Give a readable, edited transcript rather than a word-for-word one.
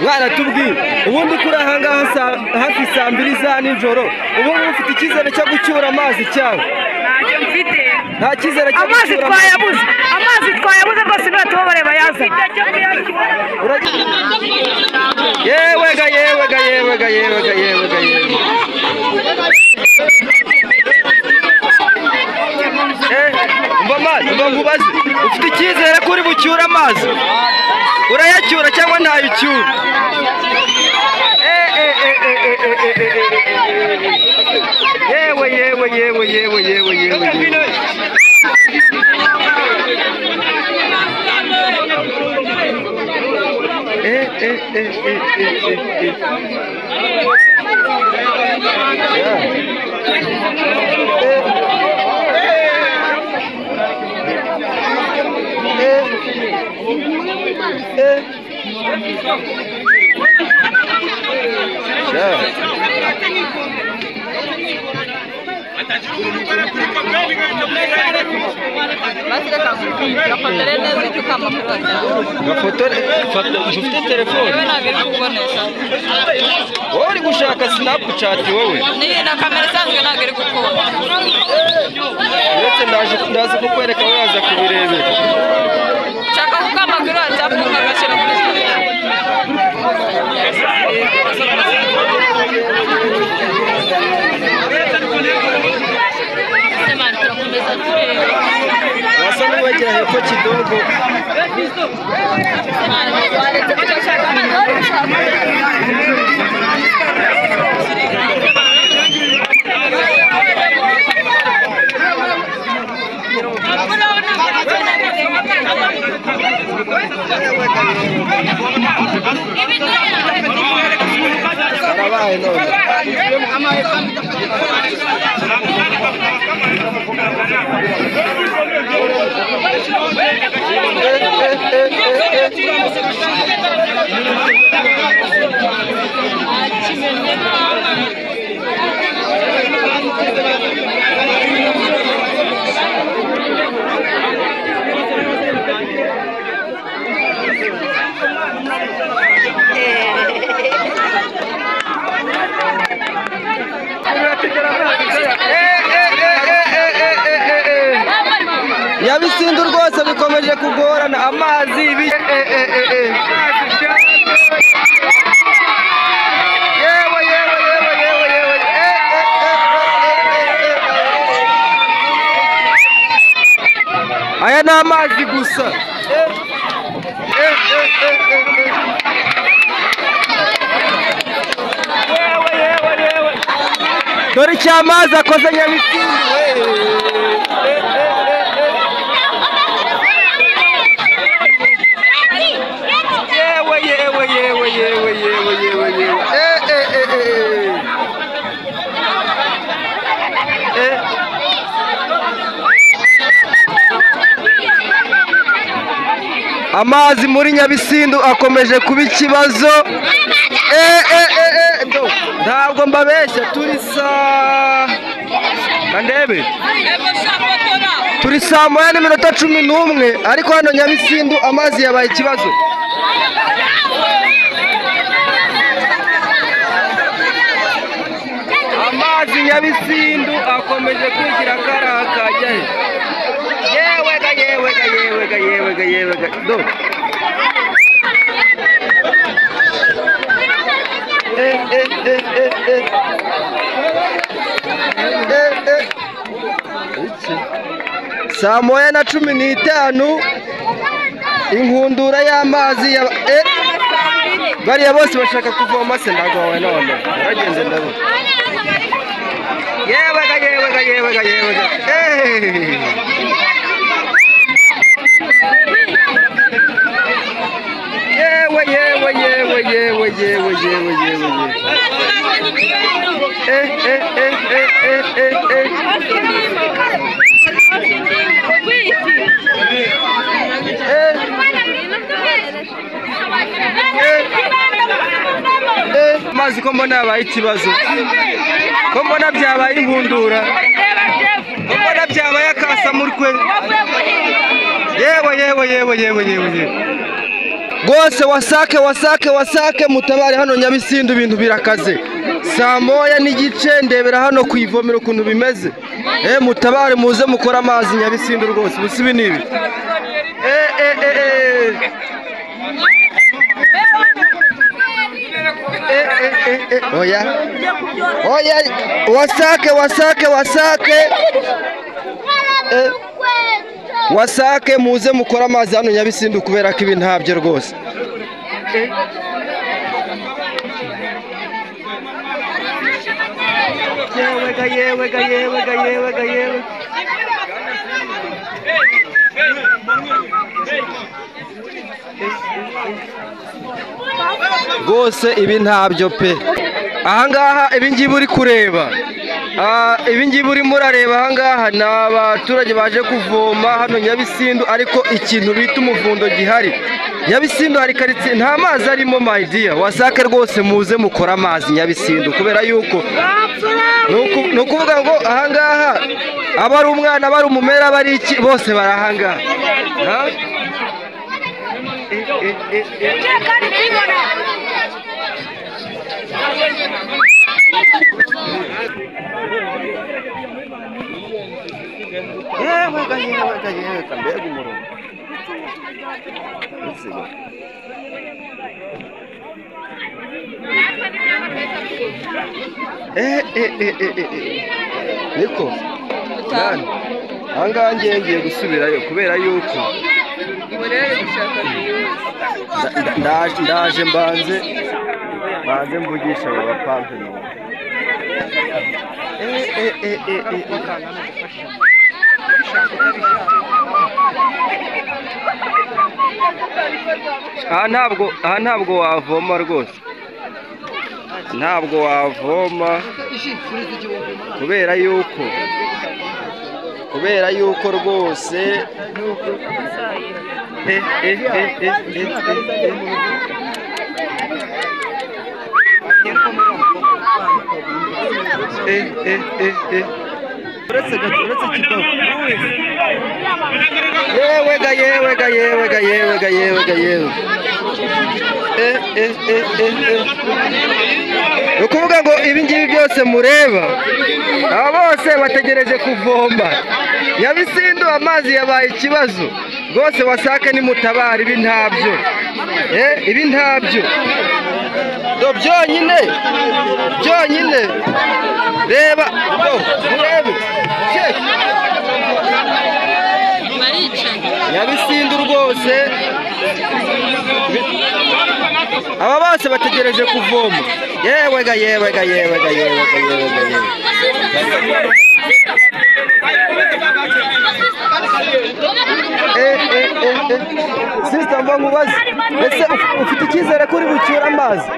Mwana tubwire ubundi kuri aha ngaha hafi saa 2 za nijoro, ubu ufite icyizere cyo gucyura amazi cyangwa? Ntacyo mfite. Nta cyizere cyo amazi twayabuze. Amazi twayabuze rwose niba bareba yaza. Yewe ga yewe ga yewe ga yewe ga yewe ga yewe. Mba nkubaze, ufite icyizere ko uri bucyura amazi? Urayacyura cyangwa ntayicyura? Yewe yewe yewe yewe yewe yewe. Ufite telefone wowe uri gushaka Snapchat wowe? Ni na kamera isanzwe ntabwo iri gukunda. Uretse ndaje kukwereka wowe waza kubirebera. Nshaka kukama kuri WhatsApp nkagashyira kuri Twitter. Wasa n'uwegera hepfo kidogo. Karabaye none. Nyabisindu rwose bikomeje kugorana amazi. Yewe yewe yewe yewe yewe. Aya ni amazi gusa. Yewe yewe yewe. Dore icyo amazi akoze Nyabisindu. Amazi muri Nyabisindu akomeje kuba ikibazo. Ntabwo mbabeshya, turi saa kandebe, turi saa 1:11, ariko hano Nyabisindu amazi yabaye ikibazo. Amazi Nyabisindu akomeje kwigira karaka ajyahe. Yewe ga yewe ga yewe ga yewe ga yewe ga do. Saa 1:15 inkundura y'amazi ya bariya bose bashaka kuvoma se ndagowe none baragenze ndabona. Yewe ga yewe ga yewe ga yewe ga. Yewe yewe yewe yewe yewe yewe yewe. Amazi ko mbona yabaye ikibazo, ko mbona byabaye inkundura, ko mbona byabaye akasamurwe. Yewe yewe yewe yewe yewe yewe. Rwose wasake wasake wasake mutabare hano Nyabisindu ibintu birakaze. Saa 1:15 ndebera hano ku ivomero ukuntu bimeze. Mutabare muze mukora amazi Nyabisindu rwose ubusi ibi nibi. Oya. Oya wasake wasake wasake. Wasake muze mukora amazi hano Nyabisindu kubera ko ibi ntabyo rwose. Yewega yewega yewega yewega yewe. Rwose ibi ntabyo pe. Ahangaha ibi ngibi uri kureba, ibi ngibi urimo urareba ahangaha ni abaturage baje kuvoma hano Nyabisindu, ariko ikintu bita umuvundo gihari. Nyabisindu hari karitsiye nta mazi arimo my dear. Wasake rwose muze mukora amazi Nyabisindu kubera yuko ni ukuvuga ngo ahangaha aba ari umwana aba ari umumera aba ari iki bose barahangaha. Yewega yewega yewega mbega umurongo. Niko nani ahangaha ngiye gusubirayo kubera yuko ndaje mbanze mvugisha aba bapampe. Aha ntabwo wavoma rwose, ntabwo wavoma kubera yuko rwose Yewega yewega yewega yewega yewega yewe. Ni ukuvuga ngo ibi ngibi byose mureba aba bose bategereje kuvoma. Nyabisindu amazi yabaye ikibazo rwose, wasake nimutabara ibi ntabyo. Ibi ntabyo byonyine byonyine. Reba murebe Nyabisindu rwose aba bose bategereje kuvoma. Yewega yewega yewega yewega yewega yewe. Sister mba nkubaze, ese ufite icyizere ko uri bucyure amazi?